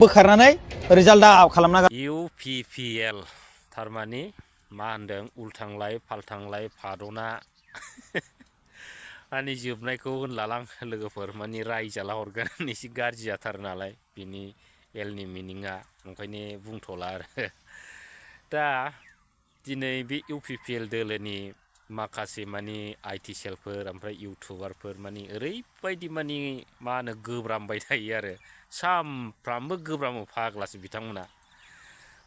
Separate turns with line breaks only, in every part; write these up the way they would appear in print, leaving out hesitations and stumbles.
बोखारनानै रिजाल्टआ खालामना
UPPL थारमानि मा होनदों उल्थांलाय फाल्थांलाय फादना आंनि जोबनायखौ होनलालां लोगोफोर माने रायजाला हरगोन एसे गाज्रि जाथारो नालाय बिनि एलनि मिनिङा ओंखायनो बुंथ'ला आरो दा दिनै बे UPPL दोलोनि माखासे माने IT सेलफोर ओमफ्राय इउटुबारफोर माने ओरैबायदि माने मा होनो गोब्रामबाय थायो आरो सामफ्रामबो गोब्रामो फाग्लासो बिथांमोना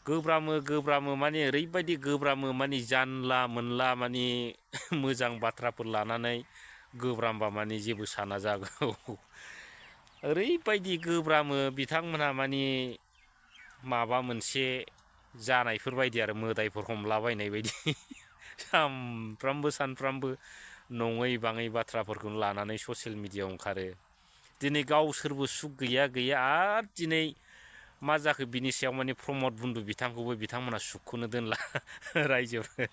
गोब्रामो माने ओरैबायदि गोब्रामो माने जानला मोनला माने मोजां बाथ्राफोर लानानै गोब्रामबा माने जेबो साना जागौ ओरैबायदि गोब्रामो बिथांमोनहा माने माबा मोनसे जानायफोर बायदि आरो मोदायफोर हमलाबायनाय बायदि सानफ्रामबो नङै बाङै बाथ्राफोरखौनो लानानै ससियेल मिडियायाव ओंखारो दिनै गावसोरबो सुख गैया आरो दिनै मा जाखो बिनि सायाव माने प्रमद बुन्दु बिथांखौबो बिथांमोना सुखखौनो दोनला रायजोफोर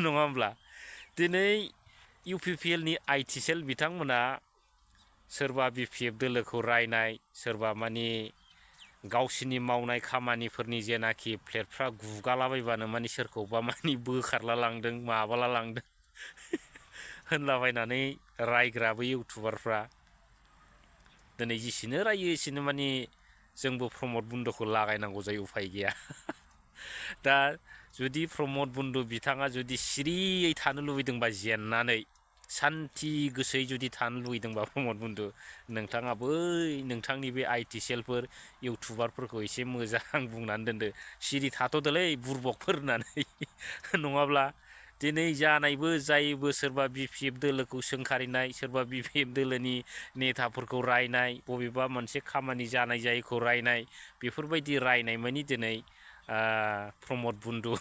नङा होमब्ला दिनै UPPL नि IT सेल बिथांमोना सोरबा BPF दोलोखौ रायनाय सोरबा माने गावसिनि मावनाय खामानिफोरनि जेनाखि प्लेटफ्रा गुगालाबायबानो माने सोरखौबा माने बोखारला लांदों माबाला लांदों होनलाबायनानै रायग्राबो इउटुबारफ्रा दिनै जेसेनो रायो एसेनो माने जोंबो प्रमद बुन्दुखौ लागायनांगौ जायो उफाय गैया दा जुदि प्रमद बुन्दु बिथाङा जुदि सिरियै थानो लुबैदोंबा जेननानै सान्थि गोसोयै जुदि थानो लुबैदोंबा प्रमद बुन्दु नोंथाङा बै नोंथांनि बे IT सेलफोर इउटुबारफोरखौ एसे मोजां बुंनानै दोनदो सिरि थाथ'दोलै बुरबकफोर होननानै नङाब्ला दिनै जानायबो जायोबो सोरबा BPF दोलोखौ सोंखारिनाय सोरबा BPF दोलोनि नेताफोरखौ रायनाय बबेबा मोनसे खामानि जानाय जायैखौ रायनाय बेफोरबायदि रायनाय मानि दिनै प्रमद बुन्दु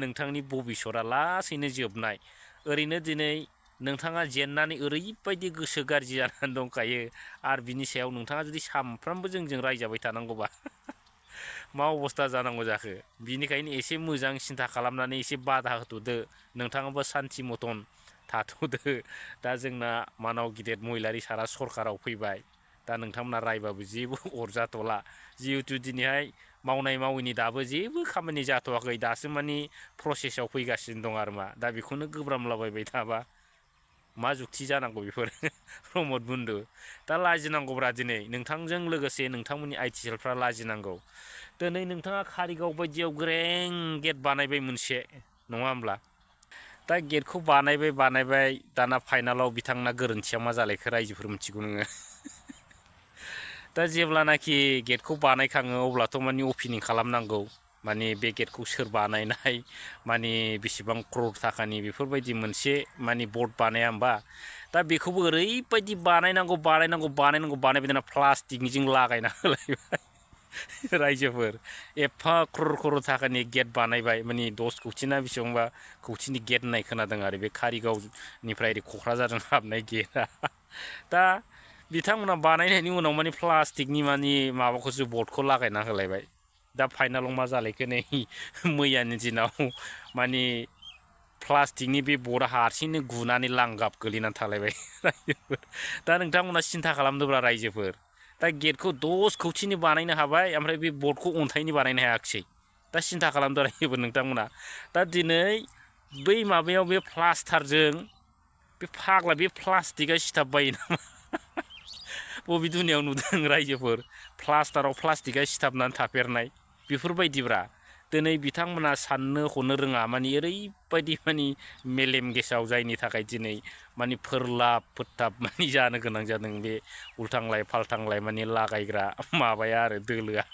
नोंथांनि भबिसतआ लासैनो जोबनाय ओरैनो दिनै नोंथाङा जेननानै ओरैबायदि गोसो गाज्रि जानानै दंखायो आरो बिनि सायाव नोंथाङा जुदि सामफ्रामबो जोंजों रायजाबाय थानांगौबा मा अबस्था जानांगौ जाखो बिनिखायनो एसे मोजां सिन्था खालामनानै एसे बादा होथ'दो नोंथाङाबो सान्थि मतन थाथ'दो दा जोंना मानाव गिदिर महिलारि सारा सरखाराव फैबाय दा नोंथांमोना रायबाबो जेबो अरजाथ'ला जिहेतु दिनैहाय मावनाय मावैनि दाबो जेबो खामानि जाथ'वाखै दासो माने प्रसेसआव फैगासिनो दं आरो मा दा बेखौनो गोब्रामलाबायबाय थाबा मा जुक्ति जानांगौ बेफोर प्रमद बुन्दु दा लाजिनांगौब्रा दिनै नोंथांजों लोगोसे नोंथांमोननि IT सेलफ्रा लाजिनांगौ दिनै नोंथाङा कारिगाव बायदियाव ग्रें गेट बानायबाय मोनसे नङा होमब्ला दा गेटखौ बानायबाय दाना फाइनालाव बिथांना गोरोन्थिया मा जालायखो रायजोफोर मिथिगौ नोङो दा जेब्लानाखि गेटखौ बानायखाङो अब्लाथ' माने अपेनिं खालामनांगौ माने बे गेटखौ सोर बानायनाय माने बेसेबां क्रर थाखानि बेफोरबायदि मोनसे माने बर्ड बानाया होमबा दा बेखौबो ओरैबायदि बानायनांगौ बानायबाय दाना प्लास्टिकनिजों लागायना होलायबाय रायजोफोर एफा क्रर थाखानि गेट बानायबाय माने 10 कौटि ना बेसेबांबा कौटिनि गेट होननाय खोनादों आरो बे कारिगावनिफ्राय क'क्राझारजों हाबनाय गेटआ दा बिथांमोना बानायनायनि उनाव माने प्लास्टिकनि माने माबाखौसो बर्डखौ लागायना होलायबाय दा फाइनालाव मा जालायखो नै मैयानि दिनाव माने प्लास्टिकनि बे बर्डआ हारसिंनो गुनानै लांगाब गोलैनानै थालायबाय रायजोफोर दा नोंथांमोना सिन्था खालामदोब्रा रायजोफोर दा गेटखौ 10 कौटिनि बानायनो हाबाय ओमफ्राय बे बर्डखौ अन्थाइनि बानायनो हायाखिसै दा सिन्था खालामदो रायजोफोर नोंथांमोना दा दिनै बै माबायाव बे प्लास्टारजों बे फाग्ला बे प्लास्टिकआ सिथाब बायो नामा बबे दुनियाव नुदों रायजोफोर प्लास्टाराव प्लास्टिकआ सिथाबनानै थाफेरनाय बेफोरबायदिब्रा दिनै बिथांमोना साननो हनो रोङा माने ओरैबायदि माने मेलेम गेसाव जायनि थाखाय दिनै माने फोरलाब फोथाब माने जानो गोनां जादों बे उल्थांलाय फाल्थांलाय माने लागायग्रा माबाया आरो दोलोआ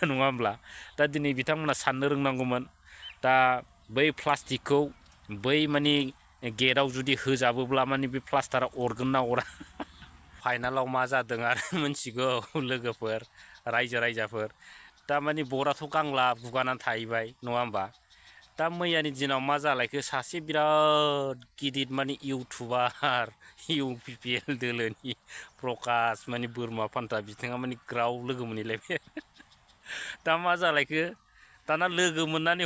नङा होमब्ला दा दिनै बिथांमोना साननो रोंनांगौमोन दा बै प्लास्टिकखौ बै माने गेटआव जुदि होजाबोब्ला माने बे प्लास्टारा अरगोन ना अरा फाइनालाव मा जादों आरो मिथिगौ लोगोफोर रायजाफोर दा माने बर्डआथ' गांला गुगानानै थाहैबाय नङा होमबा दा मैयानि दिनाव मा जालायखो सासे बिराद गिदिर माने इउटुबार UPPL दोलोनि प्रकाश माने बोरमा फान्था बिथाङा माने ग्राव लोगो मोनहैलायबाय दा मा जालायखो दाना लोगो मोननानै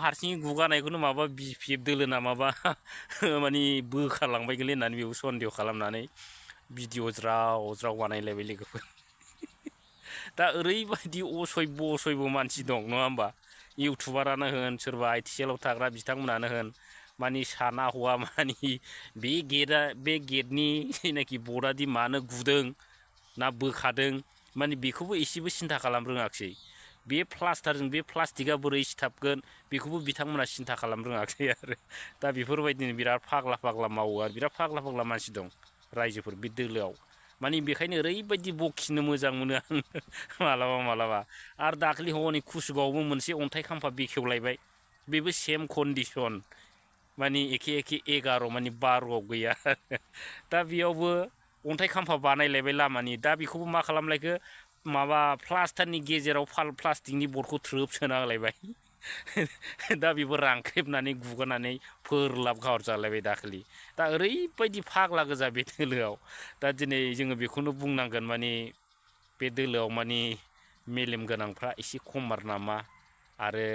हारसिं गुगानायखौनो माबा BPF दोलो ना माबा माने बोखारलांबाय गोलै होननानै बेखौ सन्देह खालामनानै भिडिअ ज्राव बानायलायबाय लोगोफोर दा ओरैबायदि असय्य मानसि दं नङा होमबा इउटुबारानो होन सोरबा आइटिएलआव थाग्रा बिथांमोनानो होन मानि साना हौवा मानि बे गेटनि जेनाखि बर्डआदि मानो गुदों ना बोखादों मानि बेखौबो एसेबो सिन्था खालाम रोङाखिसै बे प्लास्टारजों बे प्लास्टिकआ बोरै सिथाबगोन बेखौबो बिथांमोना सिन्था खालाम रोङाखिसै आरो दा बेफोरबायदिनो बिराद फाग्ला मावो आरो बिराद फाग्ला मानसि दं रायजोफोर बे दोलोआव मानि बेखायनो ओरैबायदि बखिनो मोजां मोनो आं मालाबा आरो दाख्लि हनै कुसुगावआवबो मोनसे अन्थाइ खाम्फा बेखेवलायबाय बेबो सेम कन्डिसन मानि एखे 11 मानि 12 गैया दा बेयावबो अन्थाइ खाम्फा बानायलायबाय लामानि दा बेखौबो मा खालामलायखो माबा प्लास्टारनि गेजेराव प्लास्टिकनि बर्डखौ थ्रोब सोना होलायबाय दा बेबो रांख्रेबनानै गुगानानै फोरलाब गाहर जालायबाय दाखालि दा ओरैबायदि फाग्ला गोजा बे दोलोआव दा दिनै जोङो बेखौनो बुंनांगोन मानि बे दोलोआव मानि मेलेम गोनांफ्रा एसे खमार नामा आरो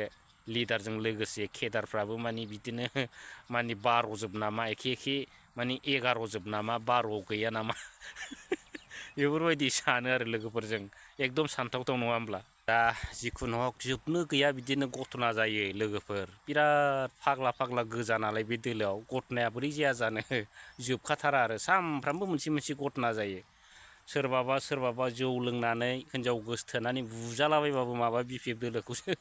लिडारजों लोगोसे केदारफ्राबो मानि बिदिनो मानि 12 जोब नामा एखे मानि 11 जोब नामा 12 गैया नामा बेफोरबायदि सानो आरो लोगोफोरजों एकदम सानथावथाव नङा होमब्ला दा जिखुनु हक जोबनो गैया बिदिनो घटना जायो लोगोफोर बिराद फाग्ला गोजा नालाय बे दोलोआव घटनाया बोरै जाया जानो जोबखाथारा आरो सानफ्रामबो मोनसे घटना जायो सोरबाबा जौ लोंनानै हिनजाव गोसथोनानै बुजालाबायबाबो माबा बिपिएफ दोलोखौसो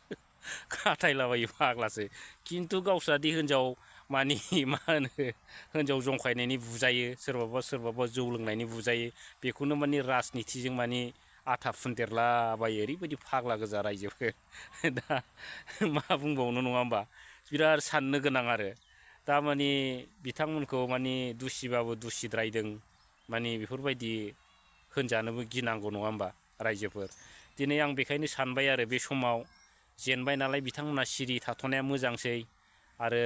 खाथायलाबायो फाग्लासो खिन्थु गावस्रादि हिनजाव मानि मा होनो हिनजाव जंखायनायनि बुजायो सोरबाबा जौ लोंनायनि बुजायो बेखौनो मानि राजनितिजों मानि आथा फुनदेरलाबायो ओरैबायदि फाग्ला गोजा रायजोफोर दा मा बुंबावनो नङा होमबा बिराद साननो गोनां आरो दा मानि बिथांमोनखौ मानि दुसिबाबो दुसिद्रायदों मानि बेफोरबायदि होनजानोबो गिनांगौ नङा होमबा रायजोफोर दिनै आं बेखायनो सानबाय आरो बे समाव जेनबाय नालाय बिथांमोना सिरि थाथ'नाया मोजांसै आरो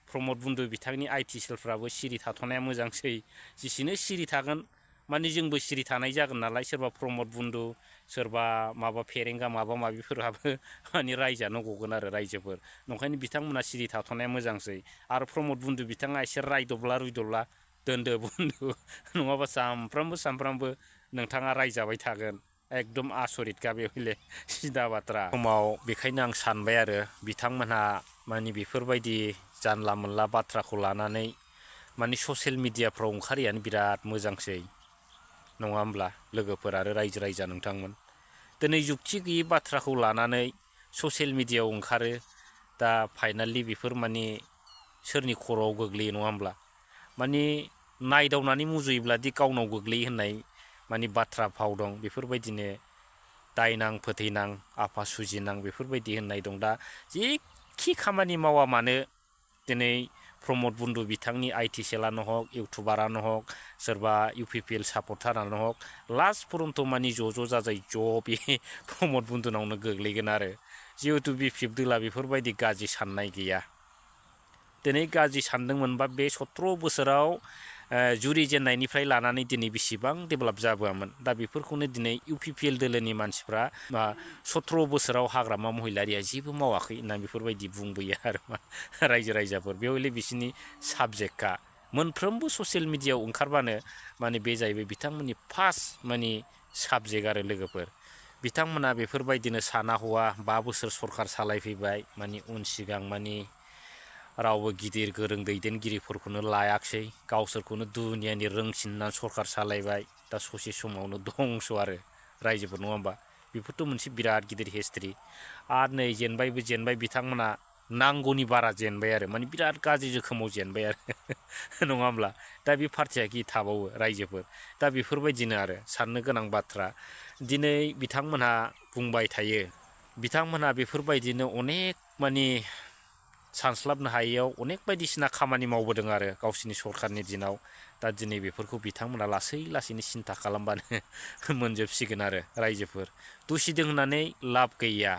प्रमद बुन्दु बिथांनि आइटि सेलफ्राबो सिरि थाथ'नाया मोजांसै जेसेनो सिरि थागोन मानि जोंबो सिरि थानाय जागोन नालाय सोरबा प्रमद बुन्दु सोरबा माबा फेरेंगा माबा माबिफोराबो मानि रायजानो गगोन आरो रायजोफोर नंखायनो बिथांमोना सिरि थाथ'नाया मोजांसै आरो प्रमद बुन्दु बिथाङा एसे रायदबला रुयदबला दोनदो बुन्दु नङाबा सामफ्रामबो नोंथाङा रायजाबाय थागोन एकदम आसरितखा बे हले सिदा बाथ्रा समाव बेखायनो आं सानबाय आरो बिथांमोनहा मानि बेफोरबायदि जानला मोनला बाथ्राखौ लानानै मानि ससियेल मिडियाफ्राव ओंखारियानो बिराद मोजांसै नङा होमब्ला लोगोफोर आरो रायजो राजा नोंथांमोन दिनै जुक्ति गैयै बाथ्राखौ लानानै ससियेल मिडियायाव ओंखारो दा फाइनालि बेफोर मानि सोरनि खर'आव गोग्लैयो नङा होमब्ला मानि नायदावनानै मुजुयोब्लादि गावनाव गोग्लैयो होननाय मानि बाथ्रा भाव दं बेफोरबायदिनो दायनां फोथैनां आफा सुजिनां बेफोरबायदि होननाय दं दा जेखि खामानि मावा मानो दिनै प्रमद बुन्दु बिथांनि आइटि सेलानो हक इउटुबारानो हक सोरबा इउपिपिएल सापर्टारानो हक लास्ट पर्यन्त मानि ज' जाजाय बे प्रमद बुन्दुनावनो गोग्लैगोन आरो जिहेतु बिपिएफ दोला बेफोरबायदि गाज्रि साननाय गैया दिनै गाज्रि सानदोंमोनबा बे 17 बोसोराव जुरिजेननायनिफ्राय लानानै दिनै बेसेबां डेभेलप जाबोआमोन दा बेफोरखौनो दिनै इउपिपिएल दोलोनि मानसिफ्रा 17 बोसोराव हाग्रामा महिलारिया जेबो मावाखै होनना बेफोरबायदि बुंबोयो आरो रायजो राजाफोर बेवले बिसिनि साबजेक्टखा मोनफ्रोमबो ससियेल मिडियायाव ओंखारबानो माने बे जाहैबाय बिथांमोननि फार्स्ट माने साबजेक्ट आरो लोगोफोर बिथांमोना बेफोरबायदिनो साना हौवा 5 बोसोर सरखार सालायफैबाय माने उन सिगां माने रावबो गिदिर गोरों दैदेनगिरिफोरखौनो लायाखिसै गावसोरखौनो दुनियानि रोंसिननानै सरखार सालायबाय दा ससे समावनो दंस आरो रायजोफोर नङा होमबा बेफोरथ' मोनसे बिराद गिदिर हिस्ट्रि आरो नै जेनबाय बिथांमोना नांगौनि बारा जेनबाय आरो माने बिराद गाज्रि रोखोमाव जेनबाय आरो नङा होमब्ला दा बे पार्टिया कि थाबावो रायजोफोर दा बेफोरबायदिनो आरो साननो गोनां बाथ्रा दिनै बिथांमोनहा बुंबाय थायो बिथांमोनहा बेफोरबायदिनो अनेक माने सानस्लाबनो हायैयाव अनेक बायदिसिना खामानि मावबोदों आरो गावसिनि सरखारनि दिनाव दा दिनै बेफोरखौ बिथांमोना लासैनो सिन्था खालामबानो मोनजोबसिगोन आरो रायजोफोर दुसिदों होननानै लाब गैया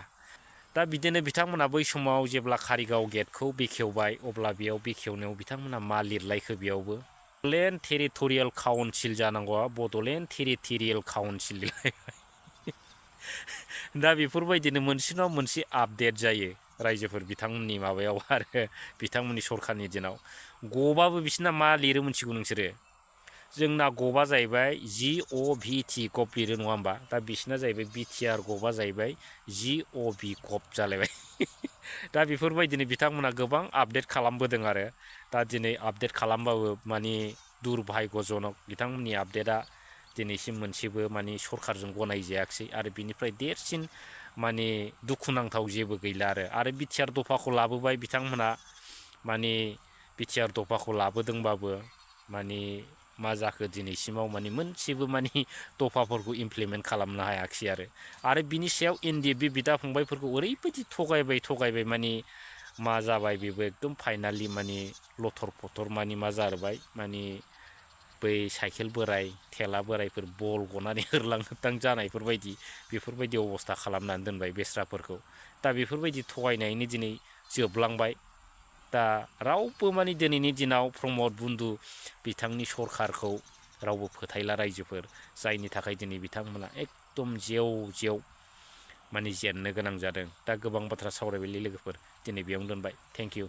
दा बिदिनो बिथांमोना बै समाव जेब्ला कारिगाव गेटखौ बेखेवबाय अब्ला बेयाव बेखेवनायाव बिथांमोना मा लिरलायखो बेयावबो बड'लेण्ड टेरिटरियेल काउन्सिल जानांगौआ बड'लेण्ड टेरिटरियेल काउन्सिल लिरलायबाय दा बेफोरबायदिनो मोनसेनाव मोनसे आपडेट जायो रायजोफोर बिथांमोननि माबायाव आरो बिथांमोननि सरखारनि दिनाव गबाबो बिसिना मा लिरो मोनथिगौ नोंसोरो जोंना गबा जाहैबाय GOVT गप लिरो नङा होमबा दा बिसिना जाहैबाय BTR गबा जाहैबाय GOV गप जालायबाय दा बेफोरबायदिनो बिथांमोना गोबां आपडेट खालामबोदों आरो दा दिनै आपडेट खालामबाबो माने दुरभाग्यजनक बिथांमोननि आपडेटआ दिनैसिम मोनसेबो माने सरखारजों गनायजायाखिसै आरो बिनिफ्राय देरसिन माने दुखुनांथाव जेबो गैला आरो BTR दफाखौ लाबोबाय बिथांमोना माने BTR दफाखौ लाबोदोंबाबो माने मा जाखो दिनैसिमाव माने मोनसेबो माने दफाफोरखौ इमप्लिमेन्ट खालामनो हायाखिसै आरो बिनि सायाव NDF बिदा फंबायफोरखौ ओरैबायदि थगायबाय माने मा जाबाय बेबो एकदम फाइनालि माने लथर फथर माने मा जाबाय माने बै साइकेल बोराय थेला बोरायफोर बल गनानै होरलां जानायफोरबायदि बेफोरबायदि अबस्था खालामनानै दोनबाय बेस्राफोरखौ दा बेफोरबायदि थगायनायनि दिनै जोबलांबाय दा रावबो माने दिनैनि दिनाव प्रमद बन्दु बिथांनि सरखारखौ रावबो फोथायला रायजोफोर जायनि थाखाय दिनै बिथांमोना एकदम जेव माने जेननो गोनां जादों दा गोबां बाथ्रा सावरायबायलै लोगोफोर दिनै बेयावनो दोनबाय थेंक इउ